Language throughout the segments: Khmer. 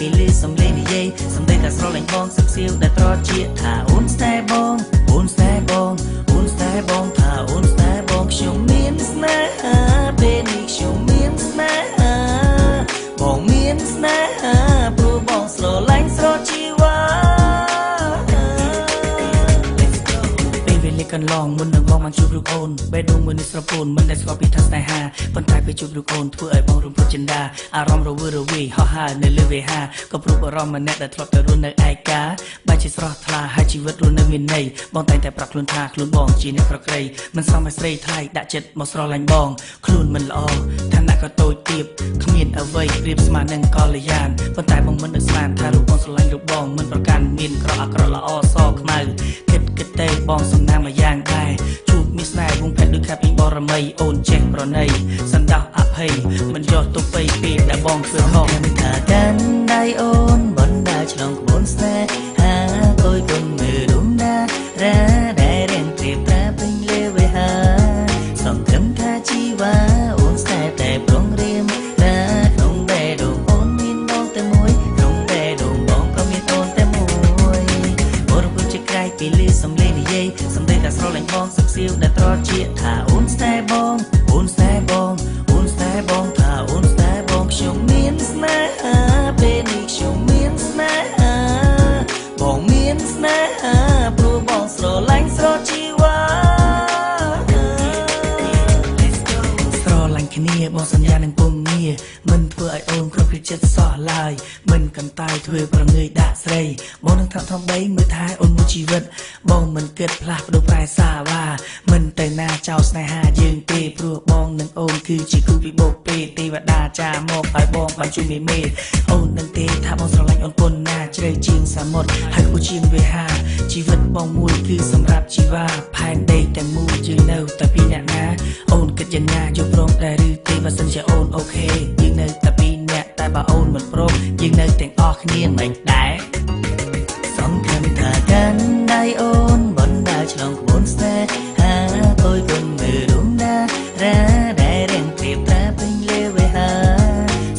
ពេលលឺសំលេងនិយាយសំដីថាស្រឡាញ់បងសឹកសៀវដែលត្រជាថាអូនស្នេហ៍បងអូនស្នេហ៍បងអូនស្នេហ៍បងថាអូនស្នេហ៍បងខ្ញុំមានស្នេហាពេលនេះខ្ញុំមានស្នេហាបងមានស្នេហាព្រោះបងស្រឡាញ់ស្រជីវ៉ា Let's go ពេលវេលាកន្លងមុននឹងបងបានជួបរូបអូនបេះដូងមួយនេះស្រពោនមិនដែលស្គាល់ពីថាស្នេហាប៉ុន្តែពេលជួបរូបអូនធ្វើឲ្យបងរំភើបចិន្តាអារម្មណ៍រវើរវាយហោះហើរនៅលើវេហាក៏ព្រោះបារម្ភម្នាក់ដែលធ្លាប់តែរស់នៅឯកាបែរជាស្រស់ថ្លាហើយជីវិតរស់នៅមានន័យបងតែងតែប្រាប់ខ្លួនថាខ្លួនបងជាអ្នកប្រក្រតីមិនសមឲ្យស្រីថ្លៃដាក់ចិត្តមកស្រឡាញ់បងខ្លួនមិនល្អឋានៈក៏តូចទាបគ្មានអ្វីប្រៀបស្មើនឹងកល្យានប៉ុន្តែបងមិននឹកស្មានថារូបបងស្រឡាញ់រូបបងមិនប្រកាន់មានក្រក់អាក្រក់ល្អសខ្មៅគិតគិតទៅបងសំណាងមួយយ៉ាងដែរជួបមានស្នេហ៍វងភែកដូចខែពេញបរមីអូនចេះប្រណីសន្តោសអភ័យមិនយកទុកពេលពេលដែលបងធ្វើខុសថាកាន់ដៃអូនបណ្ដាឆ្លងក្បួនស្នេហាគយគុំមើលរំដារាដែលរៀងព្រៀបត្រាពេញលើវេហាសង្ឃឹមថាជីវ៉ាអូនស្នេហ៍តែប្រងរៀមរាក្នុងបេះដូងអូនមានបងតែមួយក្នុងបេះដូងបងក៏មានអូនតែមួយបរពុជាក្រៃពីលឺសំលេងនិយាយសំដីថាស្រឡាញ់បងសឹកសៀវដែលត្រជាថាអូនស្នេហ៍បងអូនស្នេហ៍បងអូនស្នេហ៍បងថាអូនស្នេហ៍បងខ្ញុំមានស្នេហាពេលនេះខ្ញុំមានស្នេហាបងមានស្នេហាព្រោះបងស្រឡាញ់ស្រជីវ៉ា Let's go ស្រឡាញ់គ្នាបងសន្យានឹងពុំងារមិនធ្វើឲ្យអូនគ្រប់ពីចិត្តសោះឡើយមិនកន្តើយធ្វើប្រងើយដាក់ស្រីបងនឹងថាក់ធំបីមើលថែអូនមួយជីវិតបងមិនគិតផ្លាស់ប្ដូរប្រែសាវ៉ាមិនទៅណាចោលស្នេហាយើងទេព្រោះបងនិងអូនគឺជាគូពិបុកពេលទេវតាចាមកឲ្យបងបានជួយមេមេអូននឹងទេថាបងស្រឡាញ់អូនប៉ុណ្ណាជ្រៅជាងសមុទ្រហើយខ្ពស់ជាងវេហាជីវិតបងមួយគឺសម្រាប់ជីវ៉ាផែនដីទាំងមូលយើងនៅតែពីរអ្នកណាអូនគិតយ៉ាងណាយកព្រមដែរឬទេបើសិនជាអូនអូខេយើងនៅតែពីរអ្នកតែបើអូនមិនព្រមយើងនៅទាំងអស់គ្នាមិនដែរសង្ឃឹមថាកាន់ដៃអូនបណ្ដាឆ្លងក្បួនស្នេហាគយគុំមើលរំដារាដែលរៀងព្រៀបត្រាពេញលើវេហា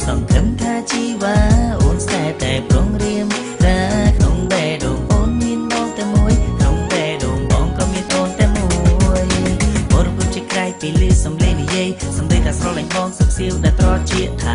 សង្ឃឹមថាជីវ៉ាអូនស្នេហ៍តែប្រងរៀមរាក្នុងបេះដូងអូនមានបងតែមួយក្នុងបេះដូងបងក៏មានអូនតែមួយបរពុជាក្រៃពីលឺសំលេងនិយាយសំដីថាស្រឡាញ់បងសឹកសៀវដែលត្រជាថា